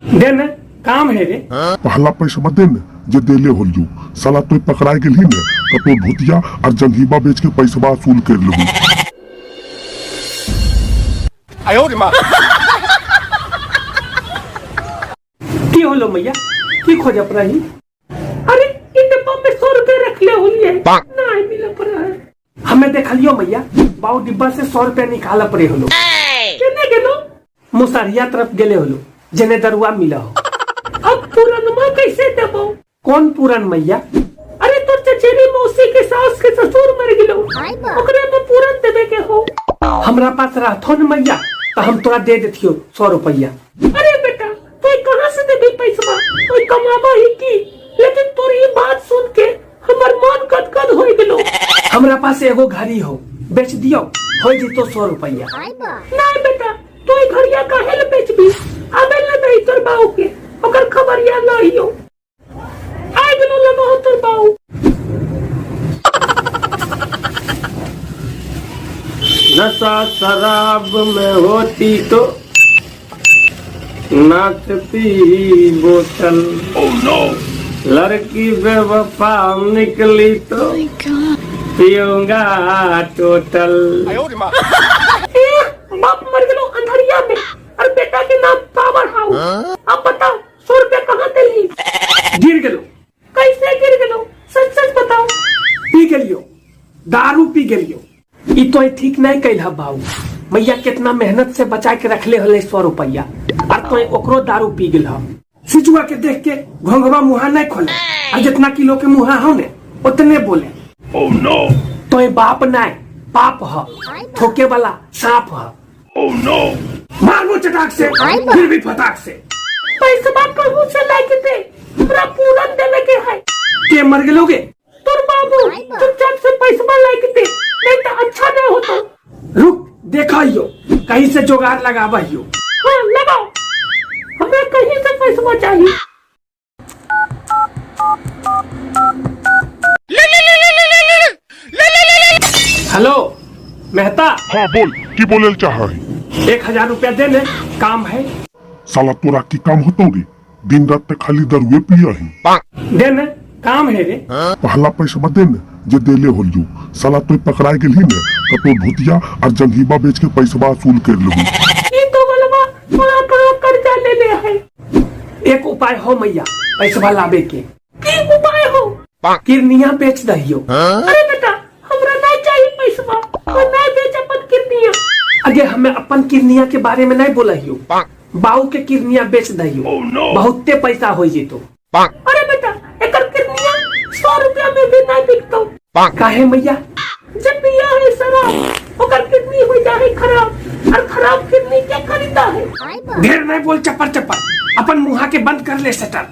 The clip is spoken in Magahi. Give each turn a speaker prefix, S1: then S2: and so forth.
S1: दे ने, काम है रे।
S2: पहला पैसा दे ने जे देले होलियो। साला तोय पकड़ाय गेलही ने त तो धोतिया और जंघीबा बेच के पैसा वसूल कर लेबू।
S1: की होलो मैया, की खोजत रही? अरे इ डिब्बा में 100 रुपया रखले होलिए, नहीं मिला पर है। हमें देखलियो मैया, बाऊ डिब्बा से 100 रुपया निकाल पड़े होलो। केने गेलो? मुसहरिया तरफ गेले होलो, जेने दरुआ मिला हो। अब पूरनमा कैसे देबो? कौन पूरन मैया? अरे तोर चचेरी मौसी के सास के ससुर मर गेलो, ओकरे में पूरन देबे के हो। हमरा पास रहथो न मैया तो हम तोरा दे देथियो 100 रुपया। अरे बेटा तो कहाँ से देबे पैसा, तो कमाबा ही की? लेकिन तोर ये बात सुन के हमर मन गदगद हो गेलो। हमरा पास एगो घड़ी हो, बेच दियो, हो जितो 100 रुपया। नहीं बेटा, तो ई घड़िया काहे ले बेचबी? आबे ले दही तोर बाऊ के, ओकर खबरिया लहियो। आ गेलो लगो हो तोर बाऊ।
S3: नशा शराब में होती तो नाचती बोतल। oh, no. लड़की बेवफा निकली तो पीऊंगा टोटल।
S1: ए, बाप मर गेलो अंधरिया में और बेटा के नाम पावर हाउस। अब बताओ 100 रुपया कहाँ दिली? गिर गेलो। कैसे गिर गेलो, सच सच बताओ। पी गेलियो, दारू पी गेलियो। ई तो ठीक नहीं कैल है बाबू। मैया कितना मेहनत से बचा के रखले हले 100 रुपया और तो ओकरो दारू पी गेल ह। सिजुआ के देख के घोंघवा मुहा नहीं खोले और जितना किलो के मुहा हो ने उतने बोले। oh, no. तो बाप नहीं पाप ह, ठोके वाला सांप ह। oh, no. मारबो चटाक से फिर भी फटाक से। पैसा कहूँ से लाके दे, हमरा पूरन देवे के है। के मर गेलोगे? तोर बाबू। चुपचाप से पैसा लाके दे, नहीं तो अच्छा नहीं होता। रुक देखा हियो, कहीं से जुगाड़ लगावा हियो। हाँ लगाओ, हमें कहीं से पैसा चाहिए। हेलो मेहता।
S2: हाँ बोल, की बोले चाह है?
S1: 1000 रुपया देने काम है।
S2: साला तोरा की काम होतो रे, दिन रात तक खाली दारुए पिया है।
S1: देने काम है रे।
S2: पहला पैसा दे ने जे देले होलियो। साला तोय पकड़ाय गेलही ने त तो धोतिया और जंघीबा बेच के पैसा वसूल कर लेबू।
S1: ई तो बलवा कहाँ कहाँ कर्जा ले ले है। एक उपाय हो मैया पैसा लावे के। की उपाय हो? किरनिया बेच दहियो। अरे बेटा हमरा नहीं चाहिए पैसा, और नहीं बेच अपन किरनिया। अगे हमें अपन किरनिया के बारे में नहीं बोलहियो, बाऊ के किरनिया बेच दहियो। oh, no. बहुते पैसा हो जेतो। अरे बेटा एकर किरनिया 100 रुपया में भी नहीं बिकतो। काहे मैया? जब पिया है शराब ओकर किडनी हो जाए खराब, और खराब किडनी क्या खरीदा है? ढेर नहीं बोल, चप्पर चप्पर अपन मुहा के बंद कर ले शटर।